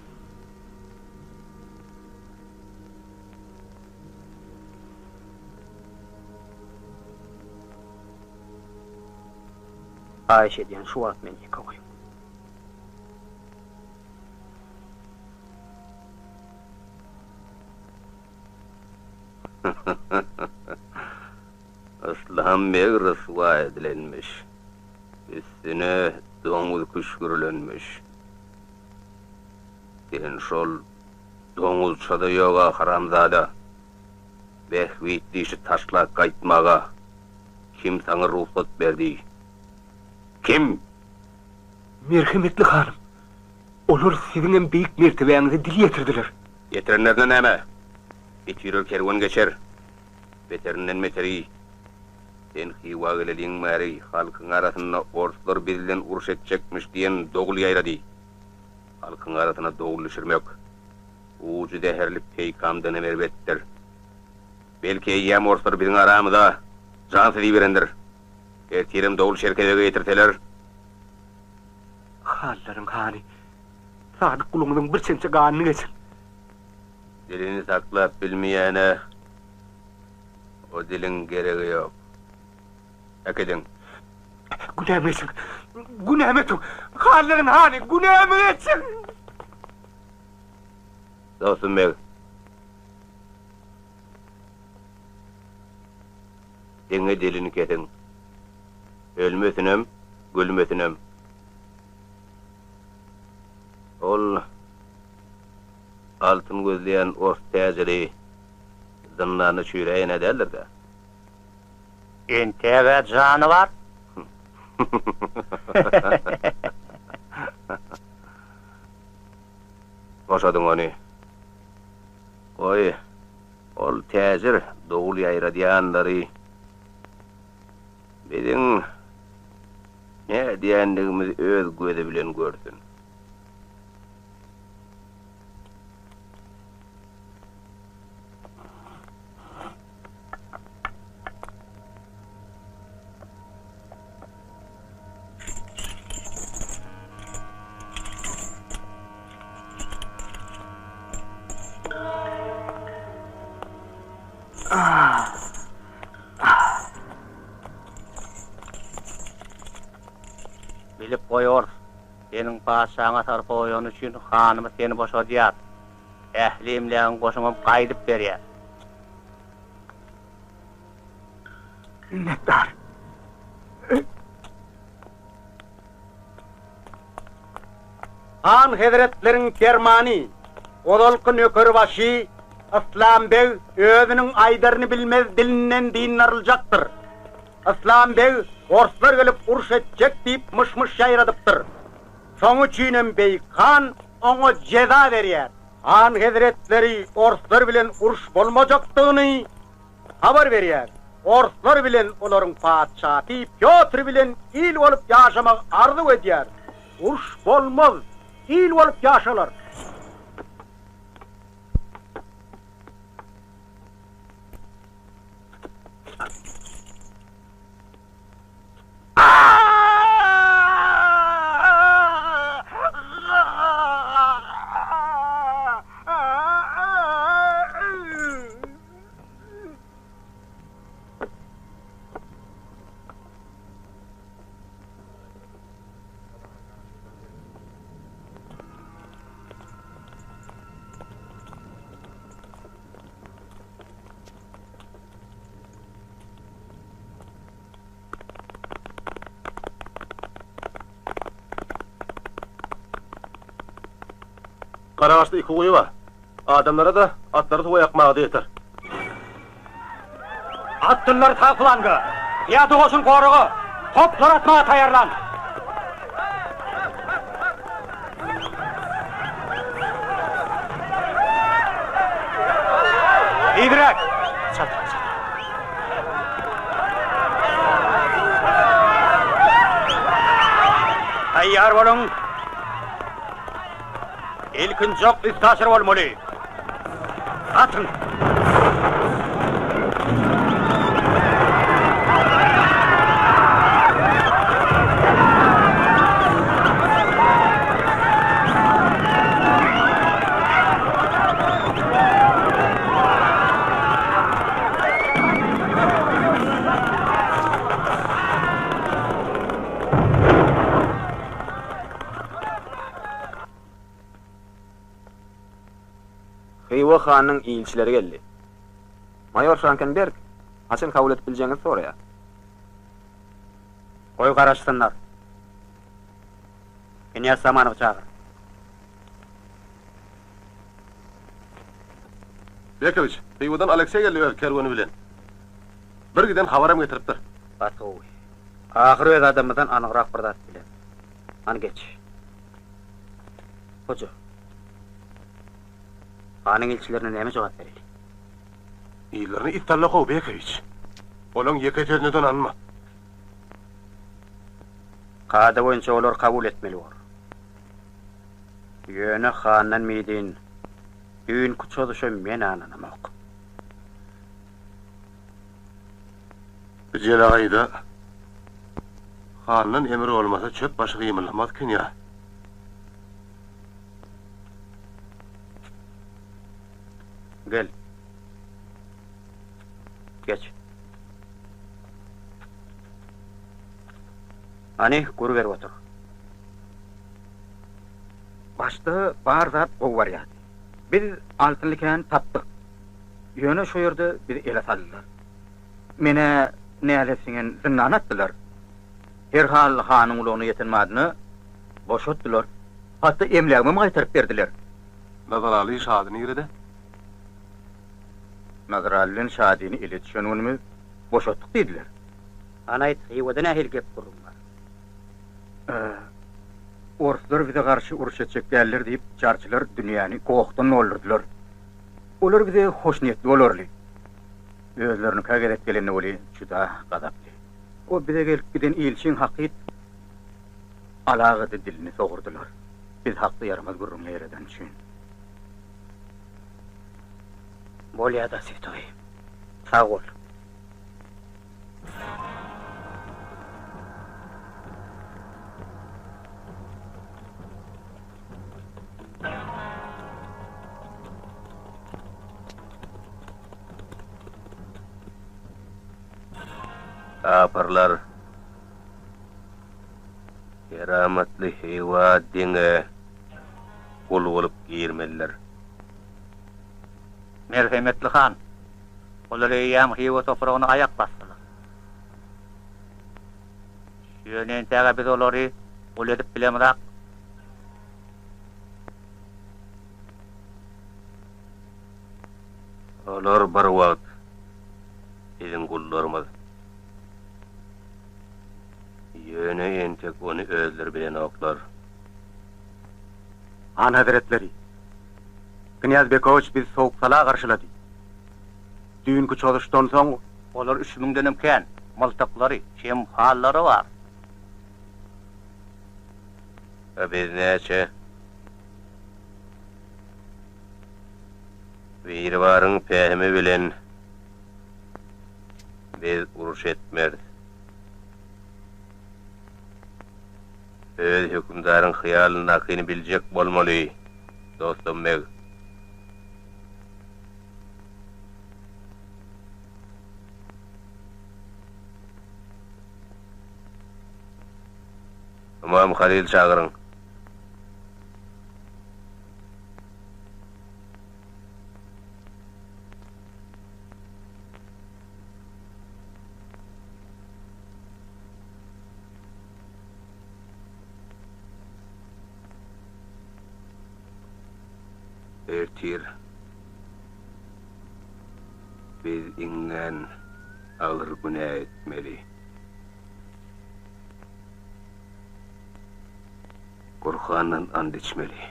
Haýyş edýän, şu wagt meni ýeke goýuň. Yslam beg ryswa edilenmiş. Üstüne doňuz küşgürilenmiş. Sen şol doňuzça-da ýog-a, haramzada. Bähbitli işi taşlap gaýtmaga kim saňa rugsat berdi? Kim? Merhemetli hanym, olar siziňem beýik mertebäňize dil ýetirdiler. Ýetirenlerine näme? It ýürer kerwen geçer. Beterinden beteri. Sen Hywa geleliň bäri halkyň arasynda orslar biz bilen uruş etjekmiş diýen dogul ýaýrady. Halkyň arasyna dogul düşürmek, ujy zäherli peýkamdanam erbetdir. Belki eýýäm orslar biziň aramyza jansyz iberendir. Ertirem dogul Çerkezege ýetirseler. Hanlaryň hany, sadyk guluňyzyň bir çemçe ganyny geçiň. Dilini saklap bilmeýäne o diliň geregi ýok. Äkidiň. Günämi geçiň. Günämi ötüň. Hanlaryň hany, günämi geçiň. Dostum beg. Diňe dilini kesiň. Ölmesinem, gülmesinem. Ol altyn gözleýän ors täjiri zyndanda çüýräýen-ä däldir-dä? Entäg-ä jany bar. Boşadyň ony. Goý, ol täjir dowul ýaýradýanlary biziň nädýändigimizi öz gözi bilen görsün. Bilip goý ors, seniň patyşaňa sarpa goýany üçin hanymyz seni boşadýar. Ähli emlägiň goşuňam gaýdyp berýär. Minnetdar. Han hezretleriň permany, ozalky nökerbaşy Yslam beg özüniň aýdaryny bilmez dilinden dyndaryljakdyr. Yslam beg orslar gelip uruş etjek diýip myş-myş ýaýradypdyr. Şoň üçinem beýik han oňa jeza berýär. Han hezretleri orslar bilen uruş bolmajakdygyny habar berýär. Orslar bilen olaryň patyşasy Pýotr bilen il bolup ýaşamagy arzuw edýär. Uruş bolmaz, il bolup ýaşalar. Garagaçda iki guýy bar. Adamlara-da, atlara suwa ýakmaga-da ýeter. Atlylar sag flanga! Pyýada goşun goraga! Toplar atmaga taýýarlan! Tizräk! Çaltrak, çaltrak! Taýýar boluň! Ilkinji ok üstaşyr bolmaly. Atyň! Hywa hanynyň ilçileri geldi. Maýor Frankenberg haçan kabul edip biljegiňizi soraýar. Goý garaşsynlar. Knýaz Samanowy çagyr. Bekowiç, Hywadan Alekseý geldi öz kerweni bilen. Bir giden habaram getiripdir. Gaty gowy. Ahyr öz adamymyzdan anygrak bir zat bileris. Hany geç. Hoja. Hanyň ilçilerine näme jogap bereli? Yzlaryny it salla-how, Bekowiç. Olaň ýeke sözüne-de ynanma. Kada boýunça olar kabul etmeli bor. Ýöne handan mydyn düýnki çozuşa men ynanamok. Bu jelegaýda handan emir bolmasa çöp başy gymyldamaz knýaz. Gel. Geç. Hany, gür berip otur. Başda bar zat gowy barýardy. Biz altynly käni tapdyk. Ýöne şo ýerde bizi ele saldylar. Men-ä nälet siňen zyndana atdylar. Herhal hanyň gulagyna ýeten badyna boşatdylar. Hatda emlägimem gaýtaryp berdiler. Nazaraly Şady nirede? Nazaraly bilen Şadyny ele düşen günümiz boşatdyk diýdiler. Hany aýt, Hywada nähili gep-gürrüň bar? Orslar bize garşy uruş etjek däldir diýip, jarçylar dünýäni gohdan doldurdylar. Olar bize hoşniýetli bolarly. Özlerinikä gezek gelende weli juda gazaply. O bize gelip giden ilçiň hakyt alagady dilini sogurdylar. Biz hakda ýaramaz gürrüň ýaýradan üçin. Bolýa-da, Swetoý. Sag bol. Kapyrlar keramatly Hywa diňe gul bolup girmelidir. Merhemetli han, olar eýýäm Hywa topragyna aýak basdylar. Ýöne entäge biz olary gul edip bilemizak. Olar bir wagt biziň gullarymyz. Ýöne entek ony özleri bilenoklar. Han hezretleri, Knýaz Bekowiç bizi sowuk-sala garşylady. Düýnki çozuşdan soň. Olar üç müňdenem kän, myltyklary, şemhallary bar. A biz näçe? Biribaryň pähimi bilen biz uruş etmeris. Öz hökümdaryň hyýalyndakyny biljek bolmaly, dostum beg. Ymam Halyl çagyryň. Ertir biz iňňän. Agyr günä etmeli. Gurhandan and içmeli.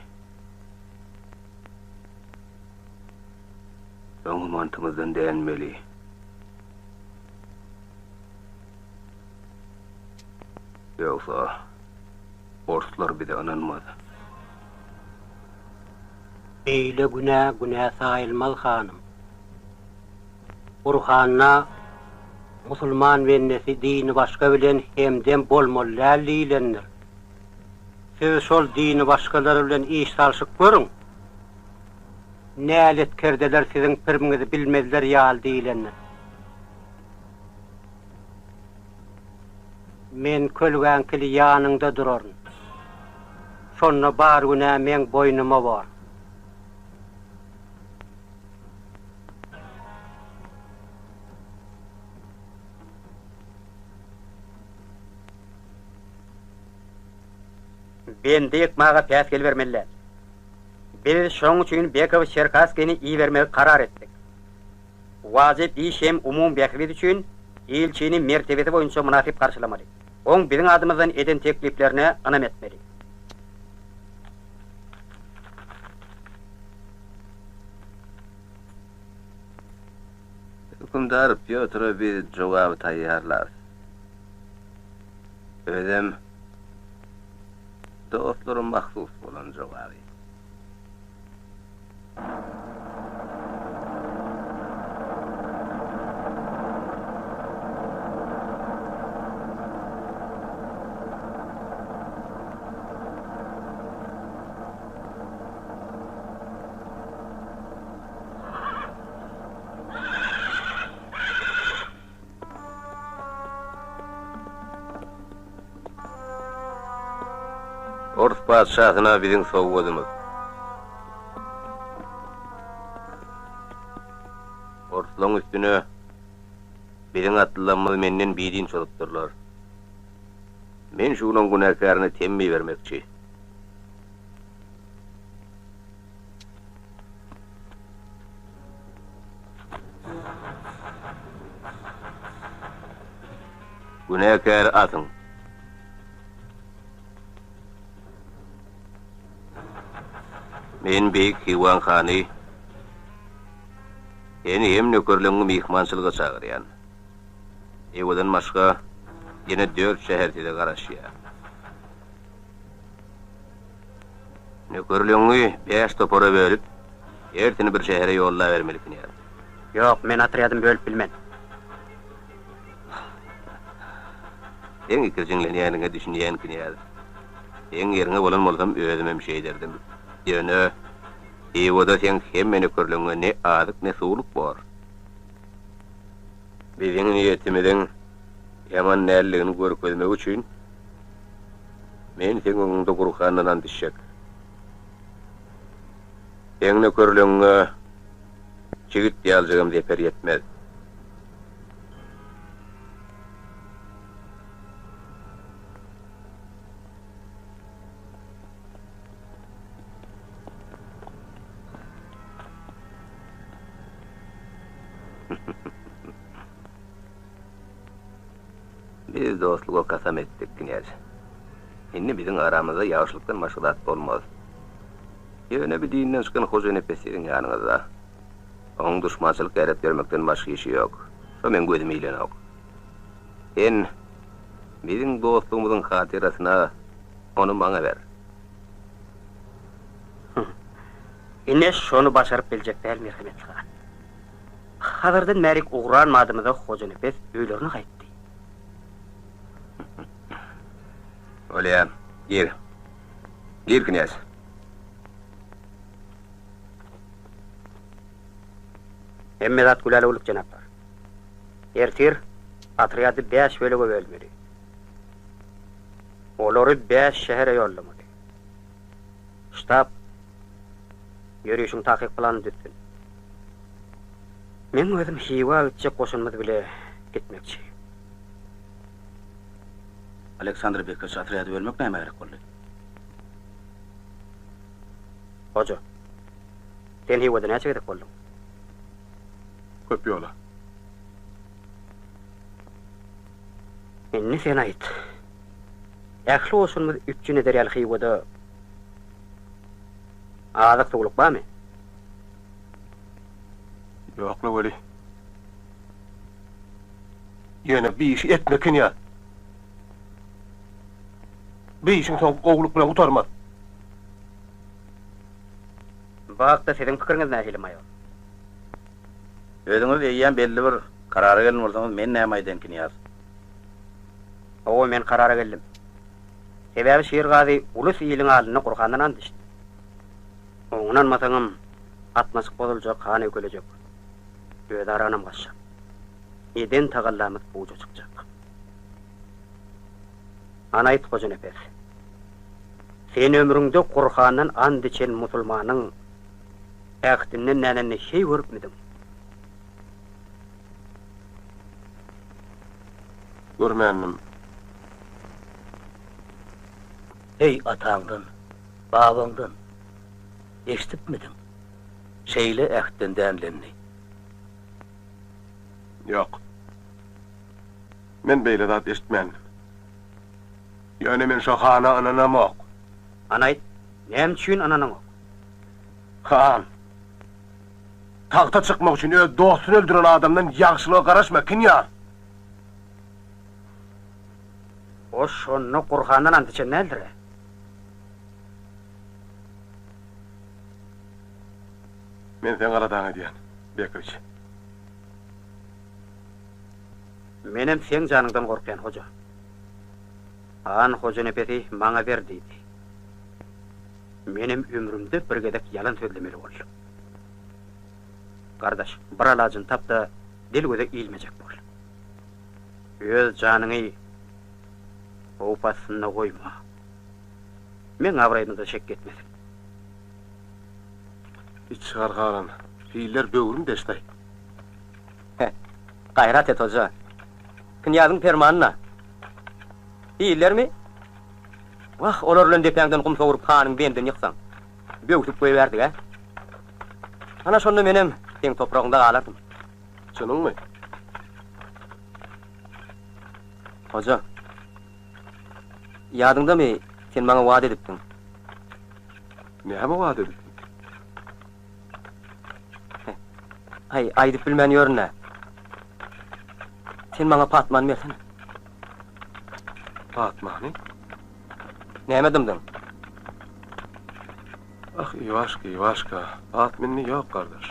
Soňam antymyzdan dänmeli. Ýogsa, orslar bize ynanmaz. Beýle günä günä saýylmaz, hanym. Gurhanda musulman bendesi dini başga bilen hemdem bolmaly däl diýlendir. Siz şol dini başgalar bilen iş salşyp görüň. Näletkerdeler siziň pirmiňizi bilmezler ýaly diýlendir. Men kölgäňkili ýanyňda duraryn. Şonda bar günä meň boýnuma bor. Bendi ýykmaga päsgel bermeli däl. Biz şoň üçin Bekow Çerkasskini ibermegi karar etdik. Wajyp iş hem umumy bähbit üçin ilçini mertebesi boýunça mynasyp garşylamaly. Oň biziň adymyzdan eden tekliplerine ynam etmeli. Hökümdar Pýotra biz jogaby taýýarlarys. Özem dostlara mahsus bolan jogaby. Ors patyşasyna biziň sowgadymyz. Orslaň üstüne biziň atlylarymyz menden bidin çozupdyrlar. Men şulaň günäkärine temmi bermekçi. Günäkäri asyň. Men beýik Hywaň hany seni hem nökerleňňi myhmançylyga çagyrýan. Hywadan başga ýene dört şäher size garaşýar. Nökerleňňi bäş topara bölüp, hersini bir şähere ýollabermeli knýaz. Ýok, men otrýadymy bölüp bilmen. Seň ikirjiňlenýäniňe düşünýän, knýaz. Seň ýeriňe bolan bolsam, özümem şeýderdim. Ýöne, Hywada seň hemme nökerleňňe ne azyk, ne suwluk bor. Biziň niýetimiziň ýaman däldigini görkezmek üçin, men seň öňüňde Gurhandan ant içjek. Seň nökerleňňe çigit ýaljagam zeper ýetmez. Biz dostluga kasam etdik, knýaz. Indi biziň aramyzda ýagşylykdan başga zat bolmaz. Ýöne bi dinden çykan Hojanepes siziň ýanyňyzda. Oň duşmançylyk ýaýradyp ýörmekden başga işi ýok. Şo meň gözüme ilenok. Sen biziň dostlugymyzyň hatyrasyna ony maňa ber. Ine, şony başaryp biljek däl, merhemetli han. Hazardan bärik ugran badymyza Hojanepes öýlerine gaýtdy. Bolýa, gir. Gir, knýaz. Hemme zat gülälewlik, jenaplar. Ertir otrýady bäş bölege bölmeli. Olary bäş şähere ýollamaly. Ştab ýörişiň takyk planyny düzsün. Meň özüm Hywa gitjek goşunymyz bile gitmekçi. Aleksandr Bekowiç otrýady bölmek nämä gerek boldy? Hoja, sen Hywada näçe gezek bolduň? Köp ýola. Indi sen aýt. Ähli goşunymyzy üpjün eder ýaly Hywada azyk-suwluk barmy? Ýok-la weli. Ýöne bi işi etme knýaz. Bi işiň soňy gowulyk bilen gutarmaz. Bu hakda siziň pikiriňiz nähili, maýor? Özüňiz eýýäm belli bir karara gelen bolsaňyz, men näme aýdaýyn, knýaz? Hawa, men karara geldim. Sebäbi Şirgazy ulus-iliň alnynda Gurhandan ant içdi. Oňa ynanmasaňam, gatnaşyk bozuljak, han öýkelejek. Özara ynam gaçjak. Eden tagallamyz puja çykjak. Hany aýt, Hojanepes. Sen ömrüňde Gurhandan ant içen musulmanyň ähdinden dänenini heý görüpmidiň? Görmändim. Heý, ataňdan, babaňdan eşidipmidiň şeýle ähtden dänilenini? Ýok. Men beýle zat eşitmändim. Ýöne men şo hana ynanamok. Hany aýt, näme üçin ynanaňok? Han, tagta çykmak üçin öz dostuny öldüren adamdan ýagşylyga garaşma, knýaz! O şonda Gurhandan ant içen däldir-ä? Men seň aladaňy edýän, Bekowiç. Menem seň janyňdan gorkýan, hoja. Han Hojanepesi maňa ber diýdi. Menem ömrümde bir gezek ýalan sözlemeli boldum. Gardaş, bir alajyny tap-da, del-göze ilmejek bol. Öz janyňy howp astynda goýma. Meň abraýyma-da şek ýetmesin. Iç gargalan piller böwrüm deşdi. Heh, gaýrat et, hoja. Knýazyň permanyna. Pillermi? Wah, olar bilen depäňden gum sowrup hanyň bendini ýyksaň, böwsüp goýbärdik-ä. Ana şonda menem seň topragyňda galardym. Çynyňmy? Hoja, ýadyňdamy, sen maňa wada edipdiň? Näme wada edipdim? Aý, aýdyp bilmän ýörün-ä. Sen maňa Patmany bersene. Patmany? Näme dymdyň? Ah, Iwaşka, Iwaşka, Patmindi ýok, gardaş.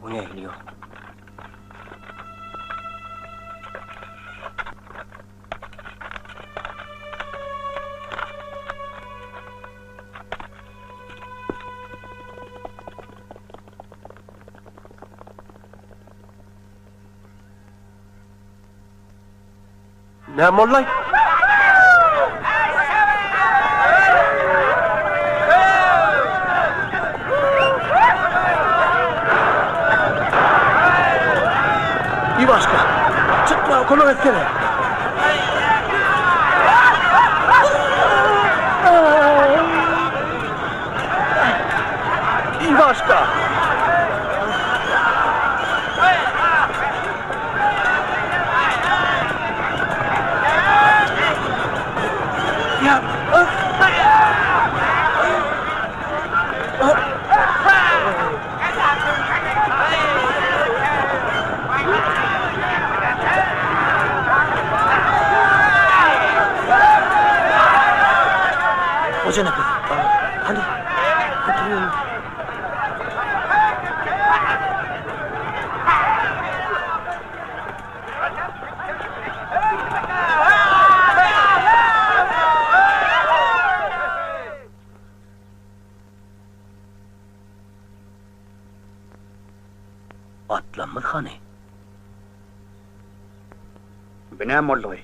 O nähili ýok? Näme boldy? Iwaşka, çyk maňa kömek etsene. Iwaşka! Hojanepes, hany, otur. Atlanmaz hany? Bu näme boldugy?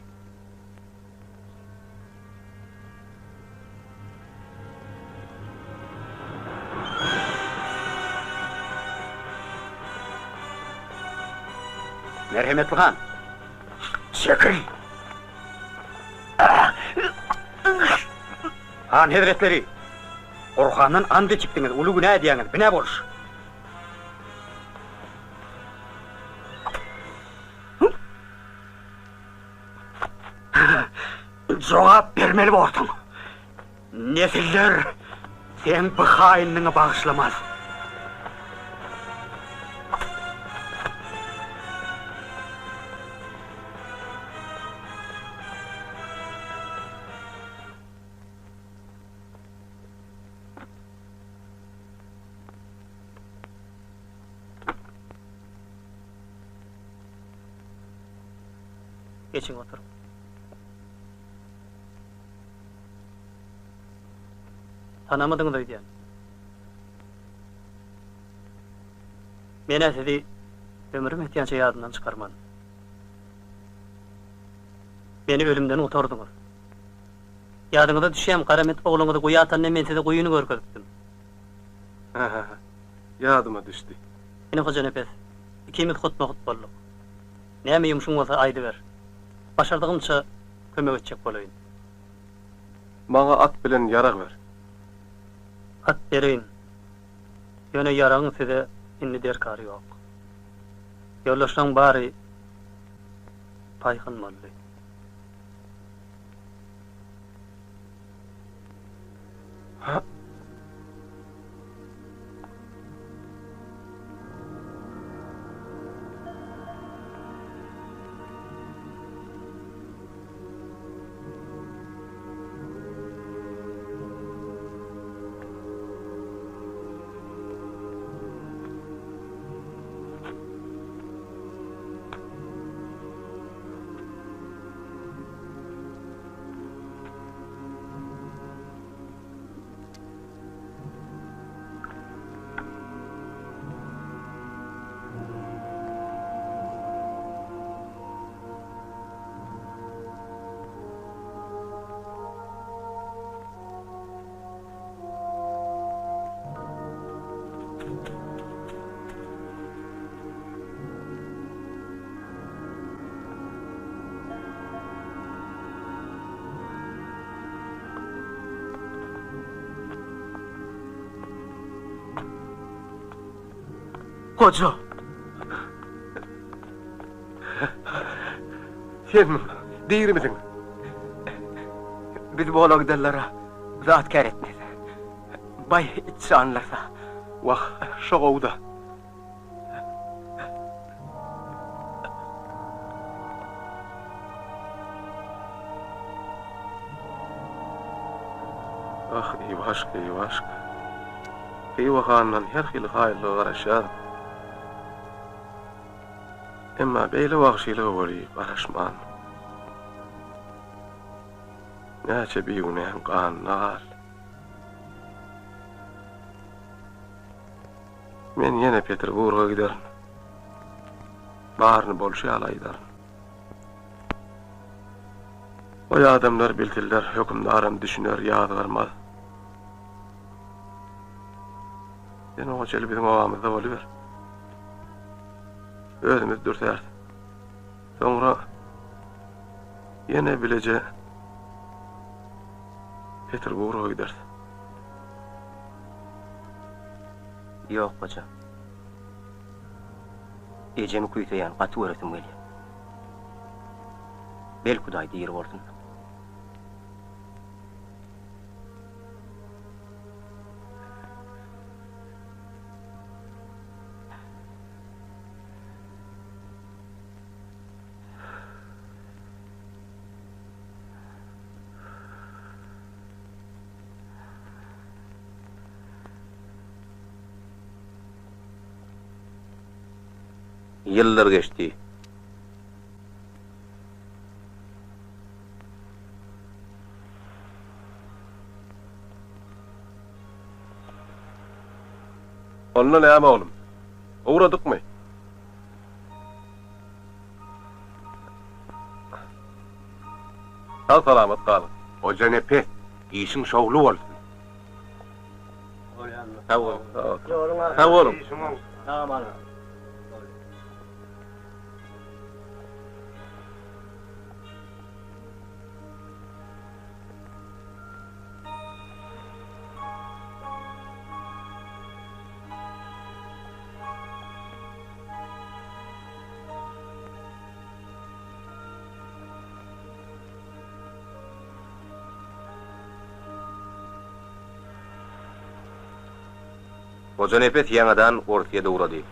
Merhemetli han! Çekil! Han hezretleri! Gurhandan ant içipdiňiz, uly günä edýäňiz, bi nä boluş? Jogap bermeli borsuň. Nesiller seň bu haýynlygyňy bagyşlamaz. Geçiň oturyň. Tanamadyňyz öýdýän. Men-ä sizi ömrüm ýetýänçä ýadymdan çykarman. Meni ölümden gutardyňyz. Ýadyňyza düşýämi, Garamet ogluňyzy guýa atanda men size guýyny görkezipdim. Hä-hä-hä. Ýadyma düşdi. Ine Hojanepes, ikimiz hutma-hut bolduk. Näme ýumşuň bolsa aýdyber. Başardygymça kömek etjek bolaýyn. Maňa at bilen ýarag ber. At bereýin. Ýöne ýaragyň size indi derkary ýok. Ýoldaşlaň bary paýhyn boldy. Goja! Senmiň? Dirimidiň? Biz bolagdalylara zat kär etmez. Baý içjanlarsa. Wah, şo gowy-da. Ah, Iwaşka, Iwaşka. Hywa hanyndan her hili haýyrlyga garaşýardyk. Emma beýle wagşylyga weli garaşman. Näçe bigünäň ganyna galdy. Men ýene Peterburga giderin. Baryny bolşy ýaly aýdaryn. Goý adamlar bilsinler, hökümdaram düşüner, ýazgarmaz. Sen oňa çenli biziň obamyzda boluber. Özümiz dürsäris. Soňra ýene bileje Peterburga gideris. Ýok, goja. Ejemi küýseýän, gaty göresim gelýär. Belki Hudaý diri bolsun. Ýyllar geçdi. Onda näme oglum? Ugradykmy? Sag-salamat galyň. Hojanepes, işiň şowly bolsun. Sag boluň. Sag boluň. Hojanepes ýaňadan Orsýede ugrady.